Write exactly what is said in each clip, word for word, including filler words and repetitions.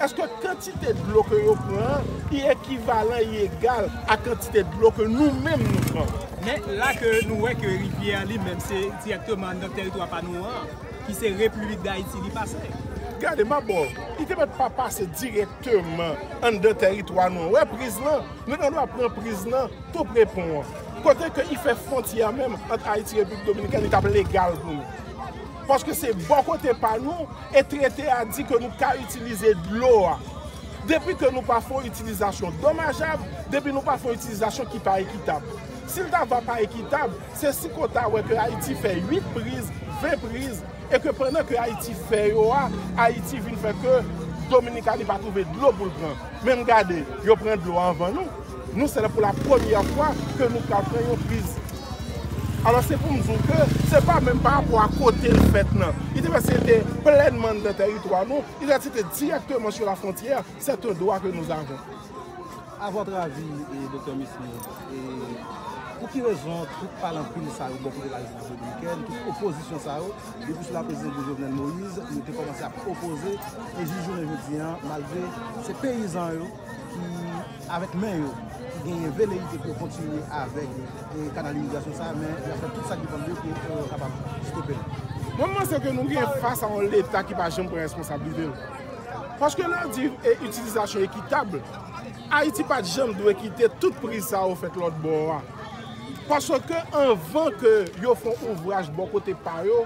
Èske kantite dlo ke yo pran an, li ekivalan, li egal a kantite dlo ke nou menm nou pran? Men la ke nou wè ke rivyè a li menm se dirèkteman anndan tèritwa pa nou an, ki se Repiblik Dayiti li pase. Gade, m ap ba w, li te mèt pa pase dirèkteman anndan tèritwa nou an. Wè priz lan, nou gen dwa pran priz lan tou pre pon an. Kote ke li fè fwontyè a menm ant Ayiti e Repiblik Dominikèn, li t ap legal pou nou. Paske se bò kote pa nou, e trete a di ke nou ka itilize dlo a. Depi ke nou pa fè yon itilizasyon domajab, depi nou pa fè yon itilizasyon ki pa ekitab. Si l ta va pa ekitab, se si ke w ta wè ke Ayiti fè uit priz, ven priz, e ke pandan ke Ayiti fè yo a, Ayiti vin fè ke Dominikani pa twouve dlo pou l pran. Men gade, yo pran dlo a anvan nou. Nou se la pou la premyè fwa ke nou ka pran yon priz. Alò se pou m di w ke se pa menm pa rapò a kote l fèt nan. Li te mèt se te plènman anndan tèritwa nou, li te mèt se te dirèkteman sou la fwontyè, c'est un droit que nous avons. A votre avis, e, Doktè Mismi, e, pou ki rezon tout pale anpil sa yo bò kote la Repiblik Dominikèn, tout opozisyon sa yo, depi sou la prezidans de Jovenel Moïse, yo te kòmanse ap opoze, e jis jounen jodi a, malgre se peyizan yo ki, avèk men yo, ki genyen veleyite pou yo kontinye avèk, e, kanal imigrasyon sa, men y ap fè tout sa ki depann de yo pou, e, kapab stope l. Mwen, m panse ke nou gen fas a yon Leta ki pa janm pran responsablite l. Paske lè w di, e, itilizasyon ekitab, Ayiti pa t janm dwe kite tout priz sa yo fèt lòt bò a. Paske anvan ke yo fè yon ouvraj bò kote pa yo,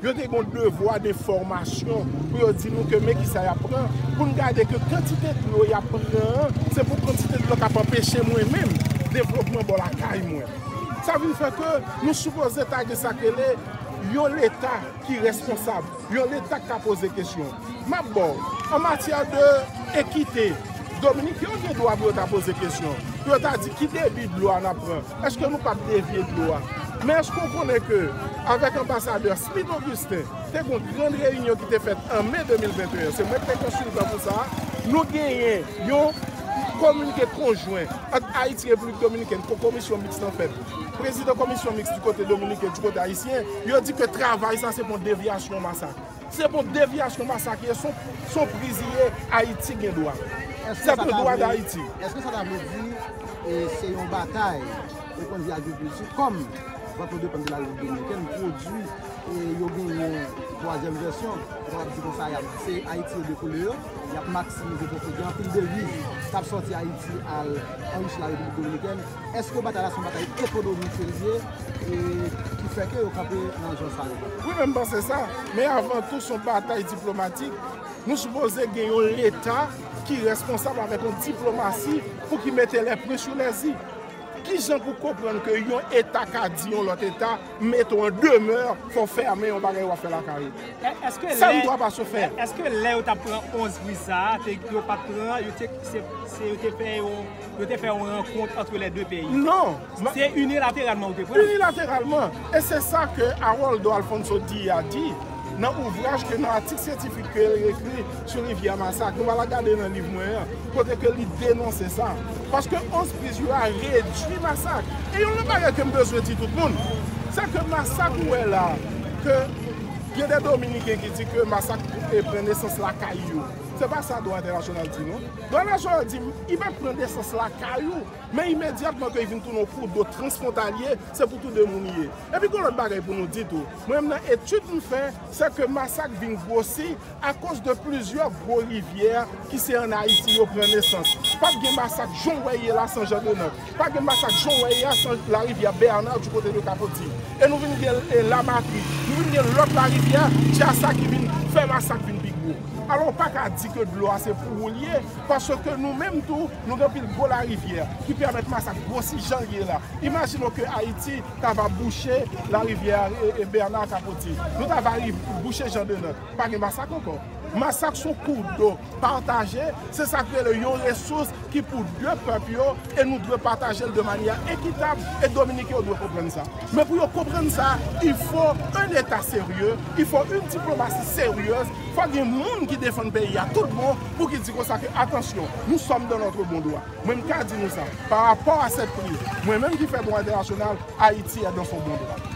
yo te gen yon devwa de fòmasyon pou yo di nou ke men kisa y ap pran, pou n gade ke kantite dlo y ap pran an, se pou kantite dlo k ap anpeche mwen menm devlopman bò lakay mwen. Sa vin fè ke nou sipoze ta gen sa k rele yon Leta ki responsab, yon Leta k ka poze kesyon. M ap ba w, an matyè de ekite, Dominiken yo gen dwa pou yo ta poze kesyon, pou yo ta di ki debi dlo a n ap pran, èske nou p ap devye dlo a? Men èske w konnen ke avèk anbasadè Smith Augustin, te gen yon grann reyinyon ki te fèt an me de mil venteyen, se mwen ki te konsiltan pou sa, nou genyen yon kominike konjwen ant Ayiti, Repiblik Dominikèn, kon komisyon miks lan fèt. Prezidan komisyon miks di kote dominiken, di kote ayisyen, yo di ke travay sa se pou yon devyasyon masak. Se pou yon devyasyon masak ye, se yon priz li ye, Ayiti gen dwa. Se pou dwa d Ayiti. Èske sa ta vle di e, se yon batay pou kondi agrikilti kòm vant nou depann de la Repiblik Dominikèn pwodui e yo genyen twazyèm vèsyon, nou kapab di konsa, y ap, se Ayiti yo dekoule yo, y ap maksimize pwofi, gen anpil deviz k ap sòti Ayiti al anrichi la Repiblik Dominikèn. Èske batay la se yon batay ekonomik ke l ye e ki fè ke yo kanpe nan jan sa yo kanpe? Wi, men m panse sa. Men avan tou, se yon batay diplomatik. Nou sipoze gen yon Leta ki responsab avèk yon diplomasi pou ki mete les points sur les i. Kijan pou konprann ke yon eta ka di yon lòt eta, mete w an demè, fò w fèmen yon bagay w ap fè lakay ou. Sa n dwa pa sou fè. Èske lè yo t ap pran onz priz sa a, te, yo pa t pran, yo te, se, se, yo te fè yon, yo te fè yon rankont antre lè de peyi? Non. Se inilateralman yo te pran. Inilateralman. E se sa ke Aroldo Alfonso Dia di nan ouvraj ke nan atik syantifik ke l ekri sou rivyè Masak. Nou va al gade nan liv mwen an, kote ke li denonse sa. Paske onz priz yo a redui masak. E yon lòt bagay ke m bezwen di tout moun, se ke masak ou wè la, ke gen de Dominiken ki di ke masak e pran nesans lakay yo. Se pa sa dwa entènasyonal di non. Dwa entènasyonal di, li pa t pran nesans lakay ou, men imedyatman ke li vin tounen yon kou do transfwontalye, se pou tou de moun li ye. Epi gen yon lòt bagay pou nou di tou. Mwen menm nan etid m fè, se ke masak vin gwosi akoz de plizyè gwo rivyè ki se ann Ayiti yo pran nesans. Pa t gen masak jan w wè ye la san Jan Denant. Pa t gen masak jan w wè ye a san larivyè Bèna di kote de Kapoti. E nou vin gen e, Lamatri, nou vin gen lòt larivyè, Tyasa ki vin fè masak vin pi gwo. Alò, w pa ka di ke dlo a se pou ou l ye, paske nou menm tou, nou gen anpil gwo larivyè ki pèmèt masak gwosi jan l ye la. Imajine w ke Ayiti ta va bouche larivyè e, e Bèna Kapoti. Nou ta va ri, bouche Jan Denant. Pa gen masak ankò. Masak se yon kou do pataje, se sa k rele yon resous ki pou de pèp yo, e nou dwe pataje l de manyè ekitab, e Dominiken yo dwe konprann sa. Men pou yo konprann sa, il faut un État sérieux, il faut une diplomatie sérieuse, fò gen moun ki defann peyi a tout bon, pou ki di konsa ke, attention, nous sommes dans notre bon droit. Mwen m ka di nou sa, par rapport à cette prise, mwen menm ki fè dwa entènasyonal, Ayiti est dans son bon droit.